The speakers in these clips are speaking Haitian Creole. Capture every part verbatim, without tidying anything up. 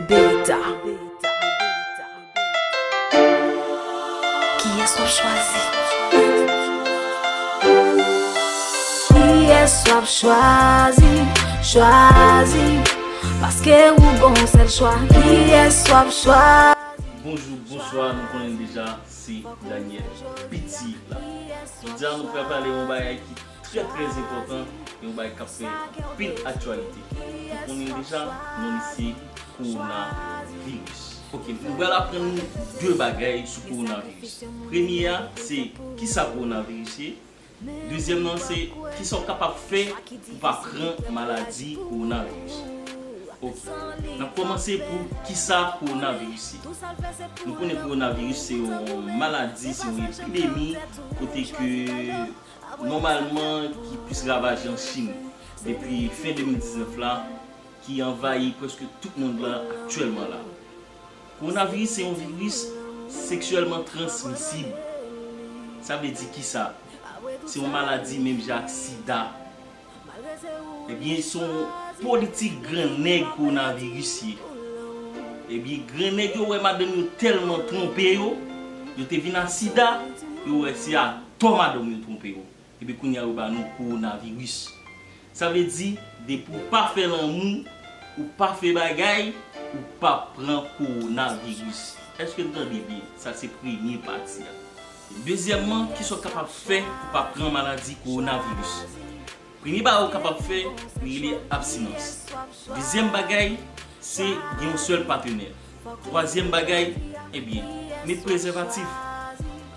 Beta. Kiyès w ap chwazi? Kiyès w ap chwazi? Chwazi. Paske ou gon sèl chwa. Kiyès w ap chwazi? Bonjou, bonswa, nou konnen deja, se Daniel Piti la. Jodi a nou pral pale yon bagay ki trè, trè enpòtan, yon bagay k ap fè anpil aktyalite. Nou konnen deja, non li se kowonaviris. Ok, nou pral aprann nou de bagay sou kowonaviris. Premye a, se kisa kowonaviris ye. Dezyèm nan, se kisa w kapab fè pou pa pran maladi kowonaviris. Ok, n ap kòmanse pou kisa kowonaviris ye. Nou konnen kowonaviris se yon maladi, se yon epidemi kote ke nòmalman ki plis ravaje an Chin depi fen de mil diznèf la, ki anvayi prèske tout mond lan aktyèlman la. Kowonaviris se yon viris seksyèlman transmisib. Sa vle di kisa? Se yon maladi menm jan ak sida. Ebyen, se yon politik grannèg kowonaviris ye. Ebyen, grannèg yo wè madanm yo tèlman twonpe yo, yo te vin a sida, yo wè se atò madanm yo twonpe yo. Epi kounye a yo ba nou kowonaviris. Sa vle di, depi w pa fè lanmou, ou pa fè bagay, ou p ap pran kowonaviris. Èske n tande byen? Sa se premye pati a. Dezyèmman, kisa w kapab fè pou pa pran maladi kowonaviris? Premye bagay ou kapab fè, li rele abstinans. Dezyèm bagay, se gen yon sèl patnè. Twazyèm bagay, ebyen, met prezèvatif.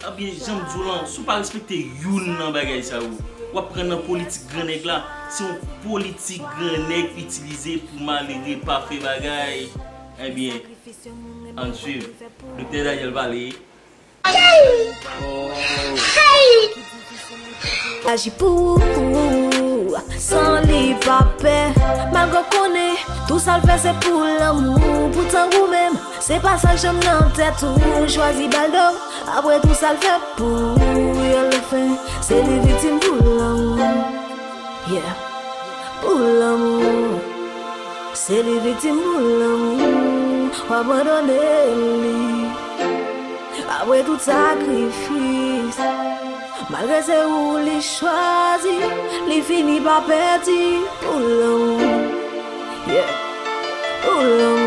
Ebyen, jan m di w lan, si w pa respekte youn nan bagay sa yo, w ap pran nan politik grannèg la. Se yon politik grannèg itilize pou malere pa fè bagay. Ebyen, ann swiv. Doktè Daniel pale. Aji pou ou, san li pa pè. Malgre w konnen, tou sa l fè se pou lanmou. Poutan ou menm, se pa sa k janm nan tèt ou. Chwazi ba l do, apre tou sa l fè pou ou. Yo le fen, se li viktim pou lanmou. Yeah. Pou lanmou. Se li viktim pou lanmou, w abandone li. Apre tout sakrifis, malgre se ou li chwazi, li fini pa pèdi pou lanmou. Yeah. Pou lanmou.